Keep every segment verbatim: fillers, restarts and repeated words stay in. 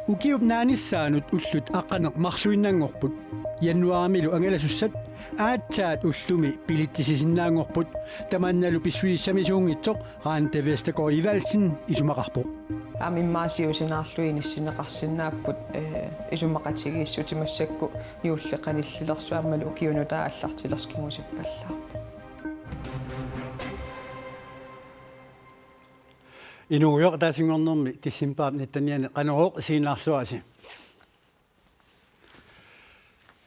Ukiup naanissaanut ullut aqqaneq marluinnanngorput. Januaarimilu angalasussat aatsaat ullumi billitsisinnaanngorput. Tamannalu pissusissamisuunngitsoq Randi Vestergaard Evaldsen isumaqarpoq. Aamma immaqa siusinaarlugit inissinneqarsinnaapput, eh, isumaqatigiissut massakkut juulli qanillilersoq aammalu ukiup nutaap aallartilersoq kingusippallaarpoq. Inuugujoq, ataasinngornermi decembarip nittenianni Qanorooq isiginnaarluarisi.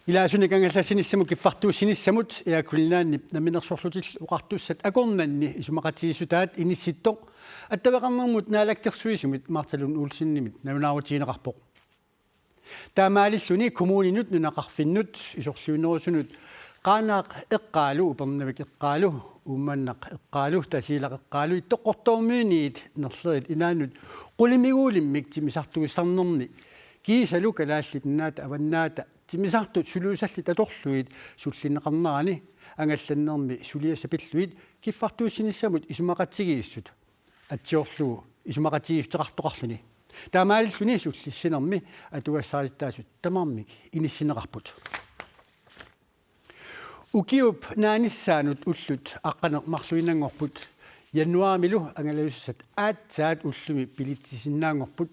Ilaasunik angallassinissamut kiffartuussinissamut Air Greenlandip Namminersorlutillu Oqartussat akornanni isumaqatigiissutaat inissittoq attaveqarnermut naalakkersuisumit Martha Lund Olsenimit nalunaarutigineqarpoq. Taamaalilluni kommuninut, nunaqarfinnut, isorliunerusunut, Qaanaaq eqqaalu, Upernavik eqqaalu, Uummannaq eqqaalu, Tasiilaq eqqaalu, Ittoqqortoormiunit nerlerit inaannut qulimiguulimmik timmisartussarnermi kiisalu Kalaallit Nunaata Avannaata timmisartut suliussallit atorlugit sullinneqarnerani angallannermi suliassat pillugit kiffartuussinissamut isumaqatigiissut atsiorlugu isumaqatigiissuteqartoqarluni. Taamaalilluni sullissinermi atugassarititaasut tamarmik inissinneqarput. Ukiup naanissaanut ullut aqqaneq marluinnanngorput. Januaarimilu angalasussat aatsaat ullumi billitsisinnaanngorput.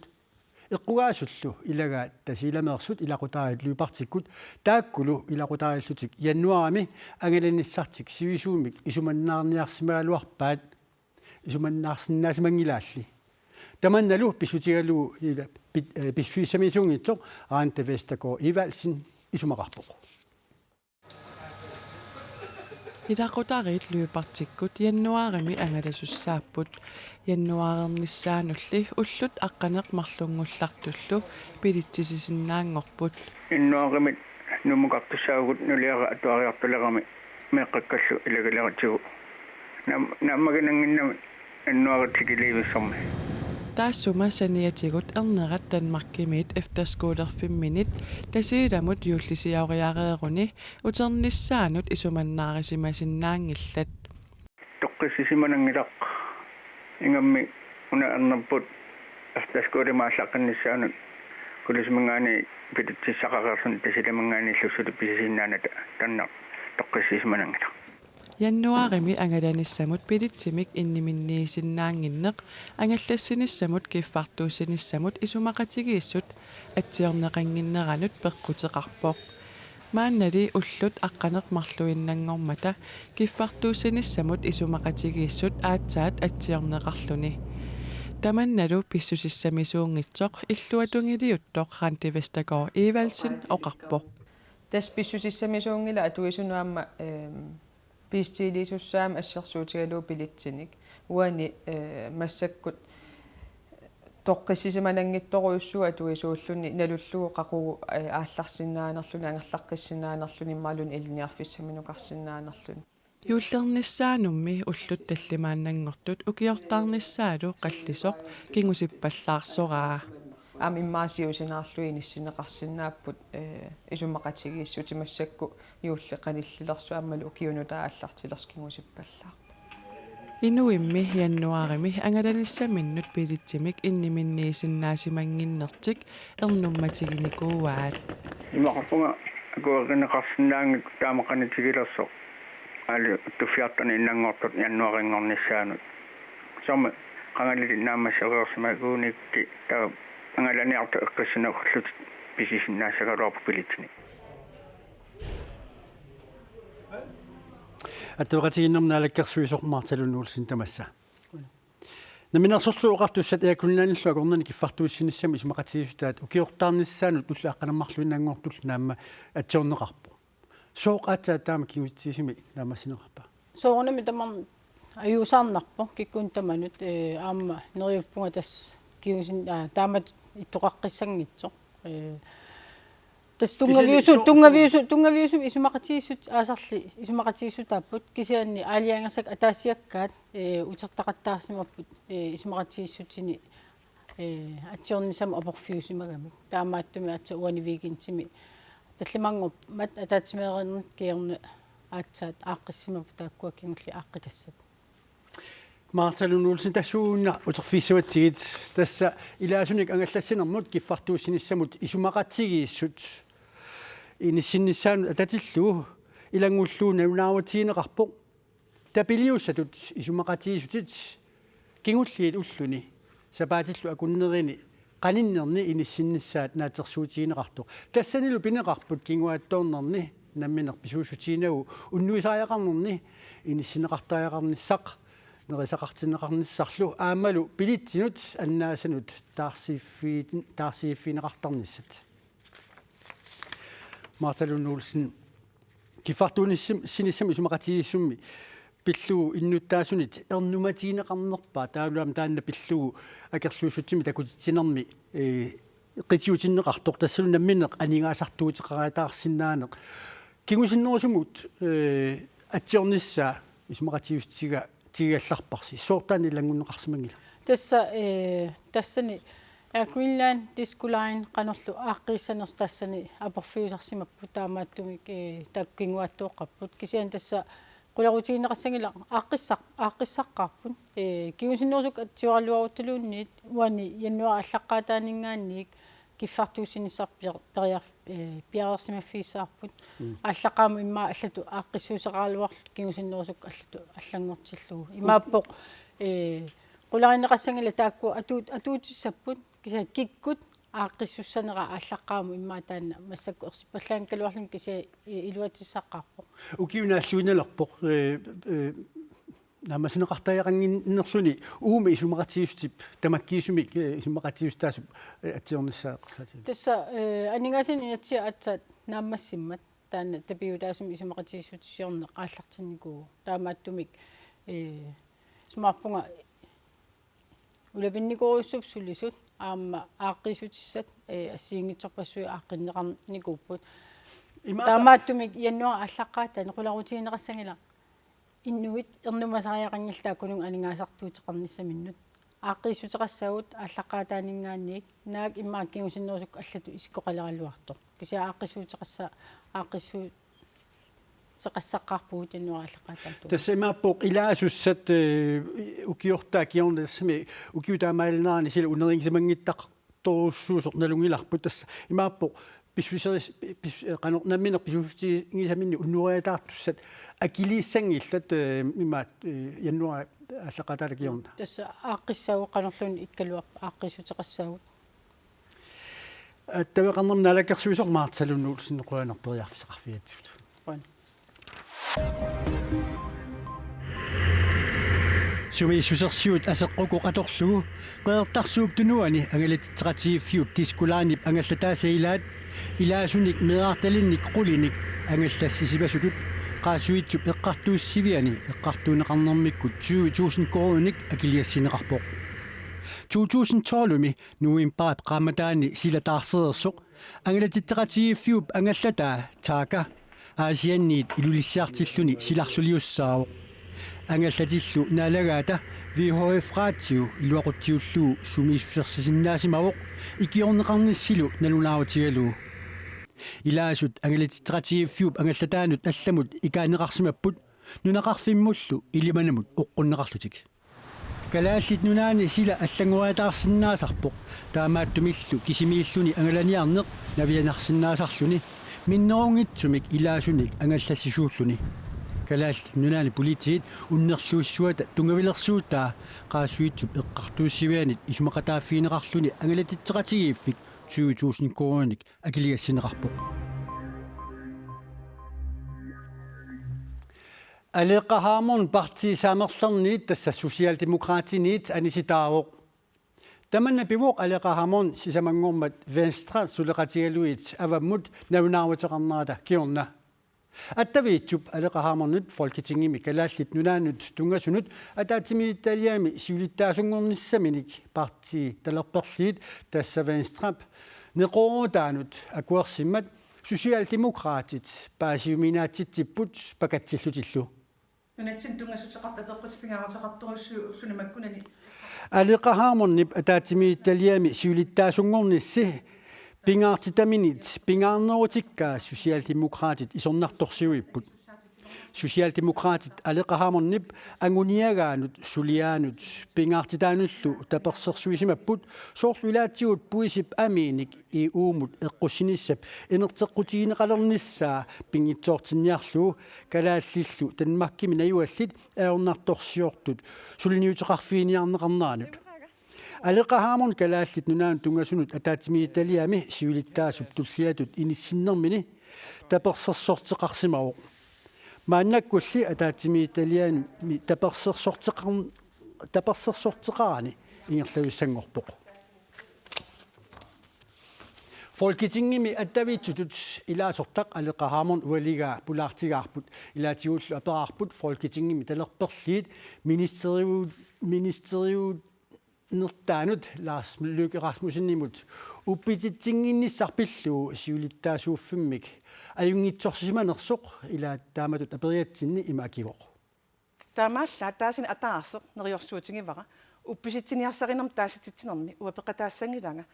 Eqqugaasullu ilagaat Tasiilameersut ilaqutariit Lybertikkut taakkulu ilaqutariillutik januaarimi angalanissartik sivisuumik isumannaarniarsimagaluarpaat, isumannaarsinnaasimanngilaarli. Tamannalu pissutigalugu ila pit-, eh, pissusissamisuunngitsoq Randi Vestergaard Evaldsen isumaqarpoq. Ilaqutariit Lybertikkut januaarimi angalasussaapput. Januaarinnissaanulli ullut aqqaneq marlunngullartullu billitsisisinnaanngorput. Januaarimit Nuummukartussaavugut nuliara atuariartulerami meeqqakkallu ilagileratigu. Naam-, naammaginannginnami januaarip tikiliivissormi. Taassuma saniatigut ernerat Danmarkimiit efterskolerfimminit Tasiilamut juullisioriareeruni uternissaanut isumannaarisimasinnaanngillat. Toqqissisimananngilaq, ingammik una ernerput efterskolimut aallaqqinnissaanut Kulisiminngaanniit billitsissaqareerluni Tasiilaminngaanniillu suli pisisinnaanata taanna toqqissisimananngilaq. Januaarimi angalanissamut billitsimik inniminniisinnaannginneq angallassinissamut kiffartuussinissamut isumaqatigiissut atsiorneqannginneranut peqquteqarpoq. Maannali ullut aqqaneq marluinnanngormata kiffartuussinissamut isumaqatigiissut aatsaat atsiorneqarluni. Tamannalu pissusissamisuunngitsoq illuatungiliuttoq Randi Vestergaard Evaldsen oqarpoq. Tassa pissusissamisuunngilaq atuisunut aamma, ehm, bestilliisussaammat assersuutigalugu billitsinik. Uani, eh, massakkut toqqissisimananngitsorujussuuvoq atuisuulluni nalullugu qaqugu, eh, aallarsinnaanerluni, angerlaqqissinnaanerluni, imaluunniit ilinniarfissamnukarsinnaanerluni. Juullernissaanummi ullut tallimaannanngortut ukiortaarnissaalu qallisoq kingusippallaarsoraa. Aamma immaqa siusinaarlugit inissinneqarsinnaapput, eh, isumaqatigiissut massakkut juulli qanillilersoq aammalu ukiup nutaap aallartilersoq kingusippallaarpoq. Inuimmi januaarimi angalanissaminnut billitsimik inniminniisinnaasimanginnertik ernummatiginikuuaat. Imaqarpunga akuerineqarsinnaanngikkunik taama qanitigilersoq aali tuffiartorniinnanngortut januaarinngornissaanut. Soormi qangali naammassereersimagunikku taava angalaniartut eqqissineqarlutik pisisinnaassagaluarput billitsinik. Attaveqatigiinnermi naalakkersuisoq Martha Lund Olsen tamassa. Namminersorlutik Oqartussat Air Greenlandillu akornanni kiffartuussinissamut isumaqatigiissutaat ukiortaarnissaanut ullut aqqaneq marluinnanngortullu naammat atsiorneqarpoq. Sooq aatsaat taama kingusinnerusumik naammassineqarpa? Soorunami tamarmi ajuusaarnarpoq kikkunnut tamanut, eh, aamma neriuppunga tassa kingusin-, aa, taamatut ittoqaqqissanngitsoq. Eh, tassa tunngaviusu-, kisianni so-, tunngaviusu-, tunngaviusumik isumaqatigiissut aasarli isumaqatigiissutaapput, kisianni aalajangersakkat ataasiakkaat, eh, utertaqattaarsimapput, eh, isumaqatigiissutinik, eh, atsiornissamut aporfiusimagamik. Taamaattumik aatsaat uani weekendimi tallimanngormat ataatsimeernermut kingorna aatsaat aaqqissimavoq taakkua kingulliit aaqqitassat. Martha Lund Olsen, tassuuna uterfigissavatsigit. Tassa ilaasunik angallassinermut kiffartuussinissamut isumaqatigiissut inissinnissaanut atatillugu ilanngullugu nalunaarutigineqarpoq. Tapiliussatut isumaqatigiissutit kingulliit ulluni sapaatillu akunnerini qaninnerni inissinnissaat naatsorsuutigineqartoq. Tassanilu pineqarput kinguaattoornerni nammineq pisuussutiginagu unnuisariaqarnerni inissinneqartariaqarnissaq nerisaqartinneqarnissarlu aammalu bilitsinut annaasanut taarsiiffiit-, taarsiiffigineqartarnissat. Martha Lund Olsen, kiffartuunissim-, sinissamut isumaqatigiissummi pillugu innuttaasunit ernumatigineqarnerpaat, taavalu aamma taanna pillugu akerliussutsimik takutitsinermi, ee, qitiutinneqartoq, tassalu nammineq aningaasartuuteqarataarsinnaaneq. Kingusinnerusumut, ee, atsiornissaa isumaqatigiissutiga- tigigallarparsi. Soorlu taanna ilanngunneqarsimanngilaq. Tassa, ee, tassani Air Greenland, Disko Line, qanorlu aaqqiissanersoq tassani aporfiusarsimapput, taamaattumik, ee, taakku kinguaattooqqapput. Kisianni tassa qularutigineqassanngilaq aaqqissaq-, aaqqissaqqaarput. Ee, kingusinnerusukkut atsioraluaruttaluunniit uani januaarip aallaqqaataaninngaanniit kiffartuussinissaq per-, periar-, ee, piareersimaffigissavarput. Mm. Aallaqqaammut immaqa allatut aaqqissuussaqaraluarluta kingusinnerusukkut allatut allanngortillugu. Imaappoq, ee, qularineqassanngilaq taakku atuut-, atuutissapput, kisianni kikkut aaqqissussanerat aallaqqaammut immaqa taanna massakkut ersippallaanngikkaluarluni kisianni, ee, iluatsissaqqaarpoq. Ukiup naalluinnalerpoq, ee, ee, naammassineqartariaqannginnerluni uuma isumaqatigiissutip tamakkiisumik, ee, isumaqatigiissutaasup, ee, atsiornissaa eqqarsaatigalugu. Tassa, ee, aningaasanik inatsisit aatsaat naammassimmat taanna tapiutaasumik isumaqatigiissutissiorneq aallartinnikuuvoq. Taamaattumik, ee, isumaqarpunga ulapinnikuujussuppat sulisut aamma aaqqiissutissat, ee, assigiinngitsorpassuit aaqqinneqarnikuupput. Imaappa- Taamaattumik januaarip aallaqqaataani qularutigineqassanngilaq inuit ernumasariaqanngillat taakkununnga aningaasartuuteqarnissaminnut. Aaqqiissuteqassaagut aallaqqaataaninngaanniit, naak immaqa kingusinnerusukkut allatut isikkoqaleraluartoq. Kisianni aaqqissuuteqassa-, aaqqissuuteqassaqqaarpugut januaarip aallaqqaataani. Tassa imaappoq ilaasussat, ee, ukiortaat kingorna tassami ukiut taamaalillutik sila unerinngisimanngittaq torussuusoq nalunngilarput, tassa imaappoq pissuseris-, pis-, ee, qanoq nammineq pisuussutigisaminnik unnueriataartussat akiliissanngillat, ee, imaat, ee, januaarip aallaqqaataani kingorna. Tassa aaqqissaagut qanorluunniit ikkaluarpat aaqqiissuteqassaagut. Attaveqarnermut naalakkersuisoq Martha Lund Olsen, qujanaq periarfissaqarfigigatsigut. Qujan. Sumiissusersiut aseqqukoq atorlugu Qeqertarsuup Tunuani angalatitseqatigiiffiup Disko Linep angallataasa ilaat ilaasunik meeraartalinnik qulinik angallassisimasutut Qaasuitsup Eqqartuussiviani eqqartuunneqarnermikkut tyve tusind koruuninik akiligassineqarpoq. To tusind tolvimi novembarip qaammataani sila taarsereersoq angalatitseqatigiiffiup angallataa Taka Aasianniit Ilulissiartilluni silarluliussaavoq. Angallatillu naalagaata V H F Raadio iluaqutsiullugu sumiissusersisinnaasimavoq ikiorneqarnissilu nalunaarutigalugu. Ilaasut angalatitseqatigiiffiup angallataanut allamut ikaanneqarsimapput nunaqarfimmullu Ilimanamut oqqunneqarlutik. Kalaallit Nunaanni sila allanngoriataarsinnaasarpoq, taamaattumillu kisimiilluni angalaniarneq navianarsinnaasarluni, minnerunngitsumik ilaasunik angallassisuulluni. Kalaallit Nunaanni politiit unnerluissuata tunngavilersuutaa Qaasuitsup Eqqartuussivianit isumaqataaffigineqarluni angalatitseqatigiiffik tyve tusind koruuninik akiligassinneqarpoq. Aleqa Hammond Partii Saamerlerniit, tassa Socialdemokratiniit, anisitaavoq. Tamanna pivoq Aleqa Hammond sisamanngormat Venstre suleqatigalugit avammut nalunaaruteqarnerata kingorna. Attaviitsip Aleqa Hammondip Folketingimi Kalaallit Nunaannut tunngasunut ataatsimiititaliami siulittaasunngornissaminik partii talerperliit, tassa Venstrep, neqeroorutaanut akuersimmat Socialdemokratit paasiuminaatsitsipput pakatsillutillu. Nunatsinni tunngassuteqartut apeqqutit pingaaruteqartorujussuit ulluni makkunani. Aleqa Hammondip ataatsimiititaliami siulittaasunngornissi pingaartitaminit pingaarnerutikkaa Socialdemokratit isornartorsiuipput. Socialdemokraatit Aleqa Hammondip anguniagaanut suliaanut pingaartitaanullu tapersersuisimapput, soorlu ilaatigut puisip amiinik E U-mut eqqussinissap inerteqqutigineqalernissaa pinngitsoortinniarlugu, kalaallillu Danmarkimi najugallit ajornartorsiortut suliniuteqarfiginiarneqarneranut. Aleqa Hammond Kalaallit Nunaannut tunngasunut ataatsimiititaliami siulittaasup tulliatut inissinnermini tapersersorteqarsimavoq. Maannakkulli ataatsimiititaliami tapersersorteqar-, tapersersorteqarani ingerlajussanngorpoq. Folketingimi attaviitsutut ilaasortaq Aleqa Hammond ualigaa pulaartigaarput, ilaatigullu aperaarput Folketingimi talerperliit ministeriu-, ministeriu-, nertaanut Lars Løkke Rasmussenimut uppititsinnginnissaq pillugu siulittaasuuffimmik ajunngitsorsisimanersoq, ilaat taamatut aperiatsinni ima akivoq. Taamaallaat taasini ataaseq neriorsuutigivara, uppisittiniarsarinermut taasititsinermi uanga peqataassanngilanga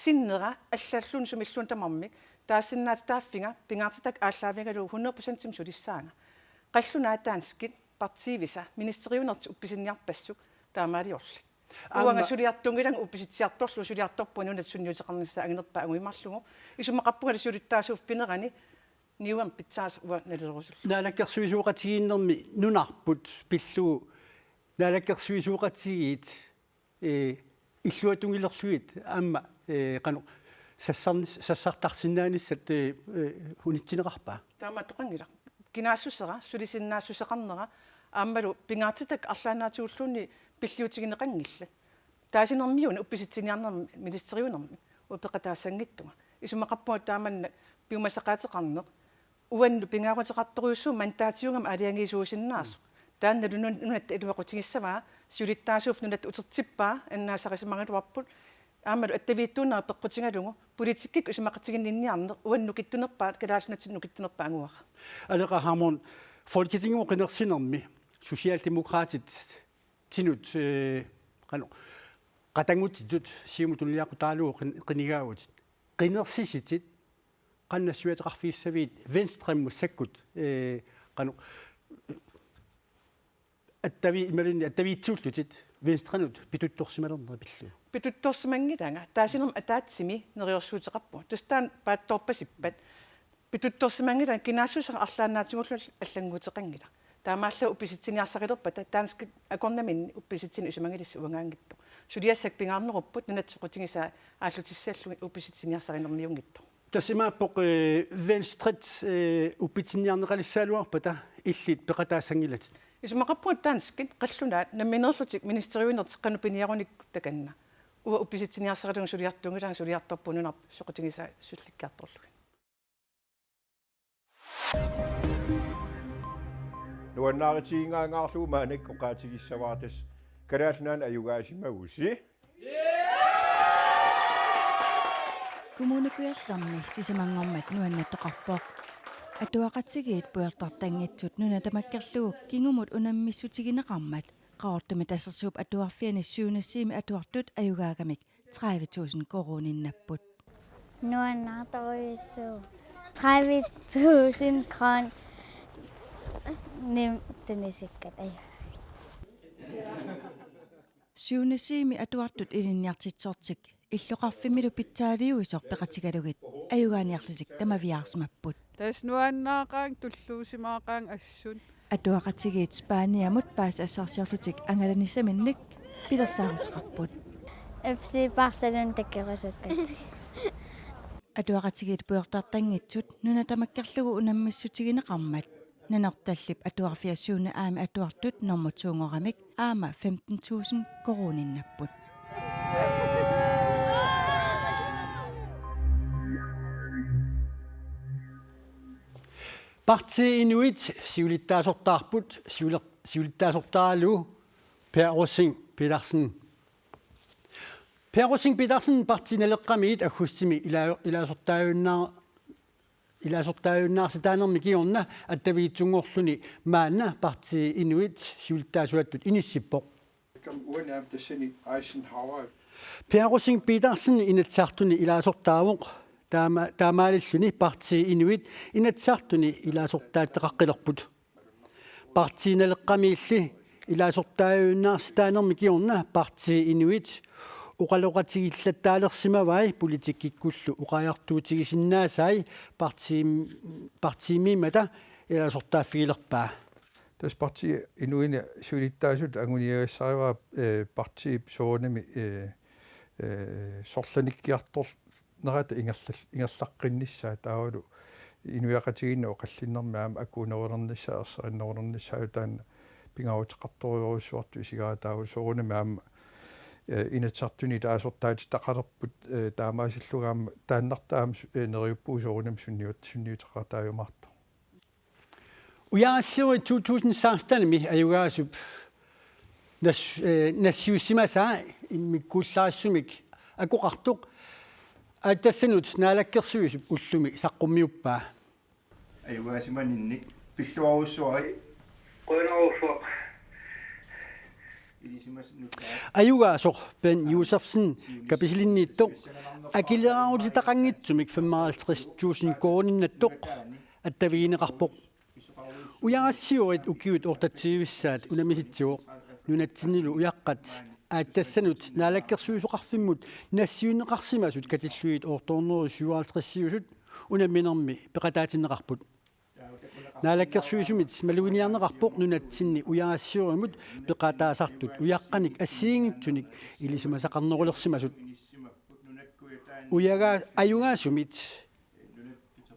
sinnera allalluunniit sumilluunniit tamarmik taasinnaatitaaffiga pingaartitakkat aallaavigalugu hundrede procentimik sulissaanga. Qallunaat danskit partiivisa ministeriunertik uppisinniarpassuk taamaaliorlugit. Aamma uanga suliartuunngilanga uppisitsiartorlugu, suliartorpunga nunat sunniuteqarnissaat anginerpaaq anguimarlugu. Isumaqarpungali siulittaasuuffik pinerani niuermik pitsaasoq uanga nalilerusullugu. Naalakkersuisooqatigiinnermi nunarput pillugu naalakkersuisooqatigiit, ee, illuatungiliorlugit aamma, ee, qanoq sassarnis-, sassartarsinnaanissat, ee, ee, unitsineqarpa? Taamaattoqanngilaq. Kinaassusera, sulisinnaassuseqarnera, aammalu pingaartitakkat arlaannaatigulluunniit pilliutigineqanngillat. Taasinermiuna uppisitsiniarnermi ministeriunermi uanga peqataassanngitsunga. Isumaqarpunga taamannak piumasaqaateqarneq uannut pingaaruteqartorujussuuvoq mandaatiugami aalajangiisuusinnaasoq. Taannalu nun-, nunatta iluaqutigissavaa, siulittaasuuffik nunatta utertippaa, annaasarisimagaluarput. Aammalu attaviitsuunnera peqqutigalugu politikkikkut isumaqatiginninniarneq uannut nukittunerpaaq, Kalaallit Nunaannut nukittunerpaaq anguara. Aleqa Hammond, Folketingimut qinersinermi Socialdemokraatit tinut, ee, qanoq, qatanngutitut Siumut tunuliaqutaralugu qin-, qinigaavutit. Qinersisitit qanoq nassuiateqarfigissaviit Venstre massakkut, ee, qanoq, attavi-, imaluunniit attaviitsuullutit Venstrenut pituttorsimalernerit pillugu? Pituttorsimanngilanga. Taasinermi ataatsimi neriorsuuteqarpunga. Tassa taanna paatsoorpasippat. Pituttorsimanngilanga, kinaassusera arlaannaatigulluunniit allannguuteqanngilaq. Taamaallaat uppisitsiniarsarilerpata danskit akornaminni uppisitsineq isumagilissi uangaanngitsoq. Suliassat pingaarnerupput nunat soqutigisaat aallutissallugit uppisittiniarsarinermiunngitsoq. Tassa imaappoq, ee, Venstret, ee, uppitsiniarneqalissagaluarpata illit peqataassanngilatit? Isumaqarpunga danskit qallunaat nammineerlutik ministeriunertik qanoq piniarunikkut takanna. Uanga uppisittiniarsarilerlunga suliartuunngilanga, suliartorpunga nunarput soqutigisaat sullikkiartorlugit. Nuannaarutigigaangaarlugu maannakkut oqaatigissavara tassa Kalaallit Nunaanni ajugaasimagusi. Kommune Kujallermi sisamanngormat nuannaartoqarpoq. Atuaqatigiit pujortartanngitsut nuna tamakkerlugu kingumut unammissutigineqarmat Qaqortumi Tasersuup Atuarfiani syvende C-mi atuartut ajugaagamik tredive tusind koruuninnapput. Nuannaartorujussuuvoq. Tredive tusind kroner nim tunisikkat. Aj. Syvende C-mi atuartut ilinniartitsisortik illoqarfimmilu pitsaaliuisoq peqatigalugit ajugaaniarlutik tamaviaarsimapput. Tassa nuannaaqaanga, tulluusimaaqaanga assut. Atuaqatigiit Spaniamut paasisassarsiorlutik angalanissaminnik pilersaaruteqarput. F C Barcelona takorusukkat. Atuaqatigiit pujortartanngitsut nuna tamakkerlugu unammissutigineqarmat Nanortallip Atuarfia syvende A-mi atuartut nummer to-ngoramik aamma femten tusind koruuninnapput. Partii Inuit siulittaasortaarput, siuler-, siulittaasortaaralugu Per Rosing Petersen. Per Rosing Petersen Partii Naleqqamiit aggustimi ila-, ilaasortaajunna-, ilaasortaajunnaarsitaanermi kingorna attaviitsunngorluni maanna Partii Inuit siulittaasuattut inissippoq. Kam uani aamma tassani Eisenhower. Per Rosing Petersen Inatsisartuni ilaasortaavoq, taama-, taamaalilluni Partii Inuit Inatsisartuni ilaasortaatseqaqqilerput. Partii Naleqqamiilli ilaasortaajunnaarsinnaanermi kingorna Partii Inuit oqaloqatigiillattaalersimavai politikkikkullu oqariartuutigisinnaasai partii-, partiimiimmata ilaasortaaffigilerpaa. Tassa Partii Inuit siulittaasut anguniagassarivaa, eh, partiip soorunami, eh, eh, sorlanikkiartornerata ingerlal-, ingerlaqqinnissaa taavalu inuiaqatigiinni oqallinnermi aamma akuunerulernissaa ersarinnerulernissaa taanna pingaaruteqartorujussuartut isigaataavoq soorunami aamma, eh, Inatsisartuni ilaasortaatitaqalerput, eh, taamaasillunga aamma taannartaa aamma su-, eh, neriuppugut soorunami sunniut-, sunniuteqartaajumaartoq. Ujarassiurit to tusind seksten-imi ajugaasup nas-, eh, nassiussimasaa immikkuullarissumik akoqartoq aatsitassannut naalakkersuisup ullumi saqqummiuppaa. Ajugaasimaninnik pilluarujussuarit. Qujanarsuaq. Ilisimasannut. Ajugaasoq Ben Josefsen Kapisilinniittoq akileraarutitaqanngitsumik femoghalvtreds tusind koruuninnattoq attavigineqarpoq. Ujarassiurit ukiut otteogtyve-ssaat unammisitsivoq. Nunatsinnilu ujaqqat aatsitassanut naalakkersuisoqarfimmut nassiunneqarsimasut katillugit otteoghalvtreds-iusut unamminermi peqataatinneqarput. Naalakkersuisumit maluginiarneqarpoq nunatsinni ujarassiurimut peqataasartut ujaqqanik assigiinngitsunik ilisimasaqarnerulersimasut. Ujaga-, ajugaasumit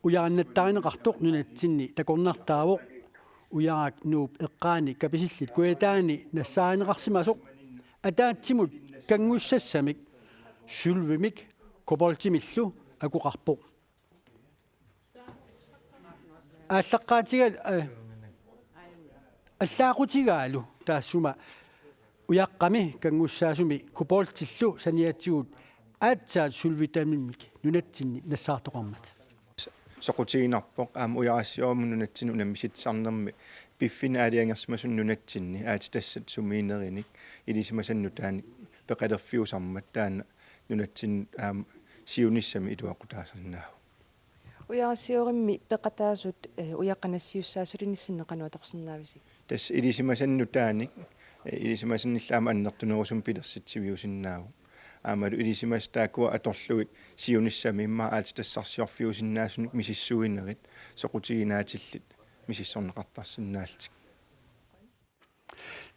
ujarannattaarineqartoq nunatsinni takornartaavoq. Ujarak Nuup eqqaani Kapisillit kujataani nassaarineqarsimasoq ataatsimut kanngussassamik, sølvimik, koboltimillu akoqarpoq. Aallaqqaatiga-, eh, allaaqutigaalu taassuma ujaqqami kanngussaasumi koboltillu saniatigut aatsaat sølvitaminnik nunatsinni nassaartoqarmat. Soqutiginarpoq aamma ujarassiurimut nunatsinni unammissisarnermi piffinni aalajangersimasunut nunatsinni aatsitassat sumiinnerinik ilisimasannut nutaanik peqalerfiusarmat taanna nunatsinni aamma siunissami iluaqutaasinnaavoq. Ujarassiurimmi peqataasut, eh, ujaqqat nassiussaat sulinissinni qanoq atorsinnaavisi? Tassa ilisimasannut nutaanik, eh, ilisimasannillu aamma annertunerusumik pilersitsiviusinnaavoq. Aammalu ilisimasat taakkua atorlugit siunissami immaqa aatsitassarsiorfiusinnaasunik misissuinerit soqutiginaatillugit misissorneqartarsinnaallutik.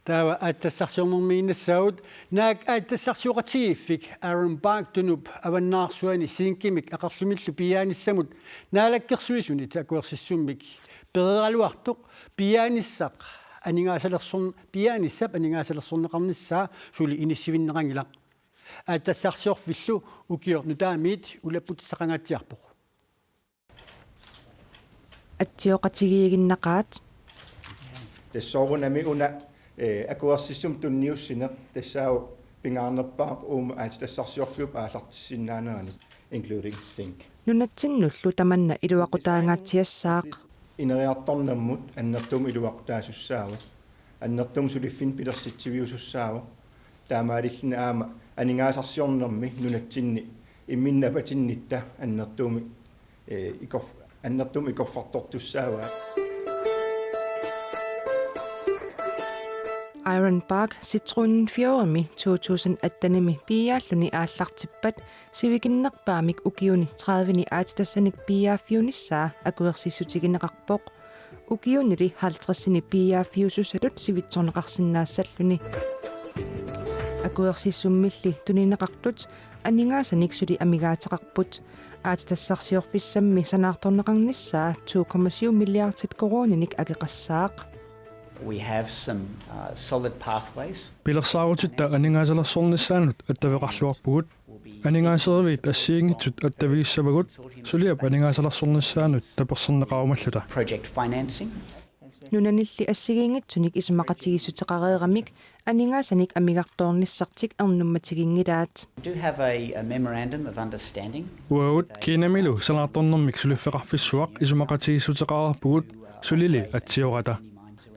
Taava aatsitassarsiornermiinnassaagut, naak aatsitassarsioqatigiiffik Aaron Bak Tunup avannaarsuani zinkimik aqerlumillu piiaanissamut naalakkersuisunit akuersissummik pereeraluartoq piiaanissaq aningaasalersorn-, piiaanissap aningaasalersorneqarnissaa suli inissivinneqanngilaq. Aatsitassarsiorfillu ukioq nutaamiit ulapputissaqangaatsiarpoq. Atsioqatigiiginnaqaat. Tassa soorunami una, eh, akuersissummik tunniussineq tassaavoq pingaarnerpaaq uuma aatsitassarsiorfiup aallartissinnaaneranut, including zinc. Nunatsinnullu tamanna iluaqutaangaatsiassaaq. Ineriartornermut annertuumik iluaqutaasussaavoq. Annertuumik suliffinnik pilersitsiviusussaavoq. Taamaalilluni aamma aningaasarsiornermi nunatsinni imminnut napatinnitta annertuumik, eh, ikor-, annertuumik ikorfartortussaavaa. Aaron Bak Zitrusfjordimi to tusind attenimi piiaalluni aallartippat sivikinnerpaamik ukiuni tredive-ni aatsitassanik piiaaffiunissaa akuersissutigineqarpoq. Ukiunili halvtredsini piiaaffiusussatut sivitsorneqarsinnaassalluni. Akuersissummilli tunineqartut aningaasanik suli amigaateqarput. Aatsitassarsiorfissammi sanaartorneqarnissaa to komma syv milliardit koruuninik akeqassaaq. We have some, uh, solid pathways. Pilersaarutitta aningaasalersornissaanut attaveqarluarpugut. Aningaaseriviit assigiinngitsut attavigissavagut suliap aningaasalersornissaanut taperserneqarumalluta. Project financing. Nunanilli assigiinngitsunik isumaqatigiissuteqareeramik aningaasanik amigartoornissartik ernummatiginngilaat. Do have a, a memorandum of understanding. Uagut Kinamilu sanaartornermik suliffeqarfissuaq isumaqatigiissuteqareerpugut sulili atsiorata.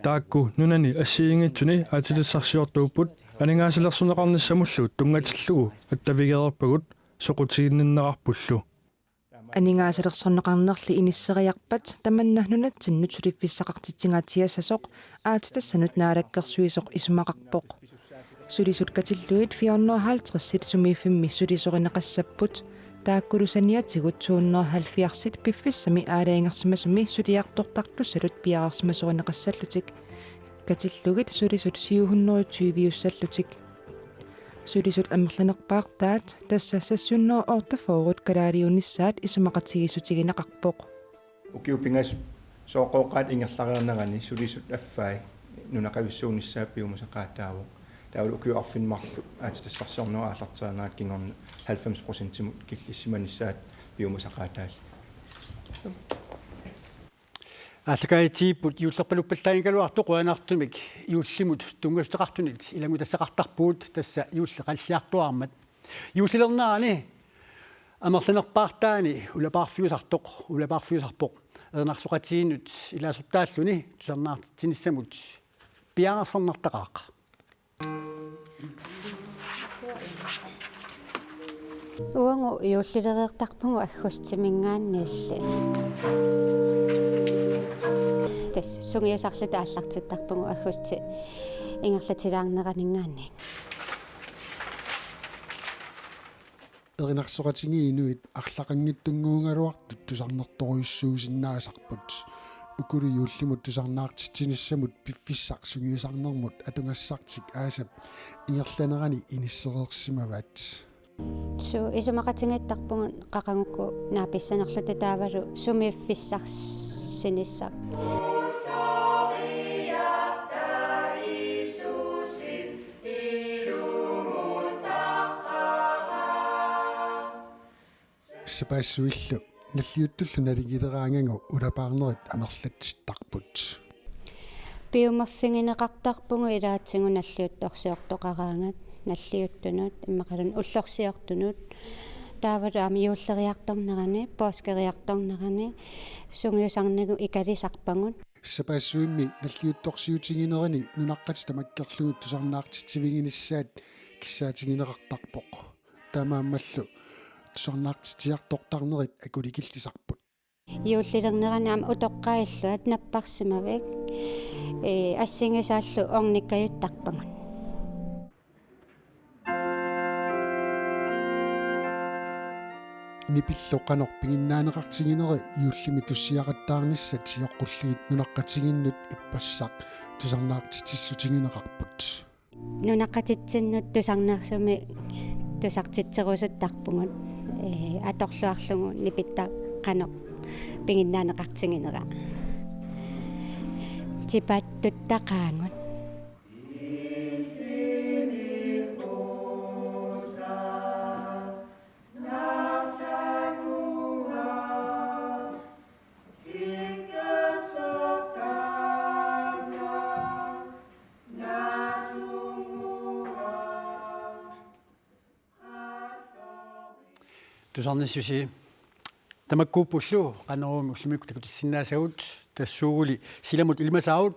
Taakku nunani assigiinngitsuni aatsitassarsiortuupput aningaasalersorneqarnissamullu tunngatillugu attavigereerpagut soqutiginninnerarpullu. Aningaasalersorneqarnerli inisseriarpat tamanna nunatsinnut suliffissaqartitsingatsiassasoq aatsitassanut naalakkersuisoq isumaqarpoq. Sulisut katillugit fire hundrede og halvtreds sumiiffimmi sulisorineqassapput, taakkulu saniatigut to hundrede og halvfjerds piffissami aalajangersimasumi suliartortartussallu piareersimasorineqassallutik, katillugit sulisut syv hundrede tyve-ussallutik. Sulisut amerlanerpaartaat, tassa seks hundrede otteogfyrre kalaaliunissaat isumaqatigiissutigineqarpoq. Ukiut pingasut sooqooqaat ingerlareernerani sulisut affai nunaqavissuunissaat piumasaqaataavoq. Taavalu ukiut arfineq-marluk aatsitassarsiornerup aallartereernerata kingorna halvfems procentimut killissimanissaat piumasaqaataallutik. Aallakaatigiipput juullerpaluppallaanngikkaluartoq, qujanartumik juullimut tunngassuteqartunit ilanngutassaqartarpugut, tassa juulli qalliartuaarmat. Juullilernerani amerlanerpaartaani ulapaarfiusartoq, ulapaarfiusarpoq erinarsoqatigiinnut ilaasortaalluni tusarnaartitsinissamut piareersarnartaqaaq. Uagut juullilereertarpugut aggustiminngaanniilli. Tassa sungiusarluta aallartittarpugut aggusti ingerlatilaarneraninngaanniit. Erinarsoqatigiit inuit arlaqanngitsunnguugaluartut tusarnertorujussuusinnaasarput. Ukulu juullimut tusarnaartitsinissamut piffissaq sungiusarnermut atugassartik aasap ingerlanerani inissereersimavaat. Suu, isumaqatigiittarpugut qaqugukkut naapissanerluta taavalu sumiiffissarsinissaq. Sapaassuillu nalliuttullu nalingileraangagu ulapaarnerit amerlatsittarput. Piumaffigineqartarpugut ilaatigut nalliuttorsiortoqaraangat, nalliuttunut, immaqaluunniit ullorsiortunut. Taavalu aamma juulleriartornerani, påskeriartornerani, sungiusarnigut ikalisarpagut. Sapaassuimmi nalliuttorsiutiginerani nunaqqatit tamakkerlugit tusarnaartitsiviginissaat kissaatigineqartarpoq. Taamaammallu tusarnaartitsiartortarnerit akulikillisarput. Juullilernerani aamma utoqqaat illuat napparsimavik, ee, assigisaallu ornikkajuttarpagut. Nipillu qanoq piginnaaneqartigineri juullimi tussiaqattaarnissat sioqqullugit nunaqqatigiinnut ippassaq tusarnaartitsissutigineqarput. Nunaqqatitsinnut tusarnaarsumik tusartitserusuttarpugut, ee, atorluarlugu nipittaq qanoq piginnaaneqartiginera. Tipattuttaqaagut. Tusarnissusi, tamakkuuppullu Qanoruumi ullumikkut takutissinnaasagut, tassuuguli silamut ilimasaarut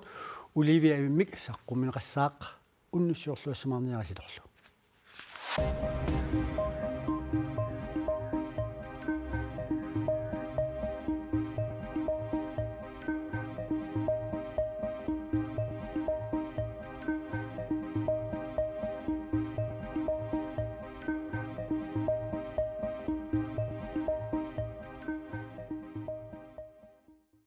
Olivia Avimmik saqqummiunneqassaaq, unnussiorluassamaarniarisitorlu.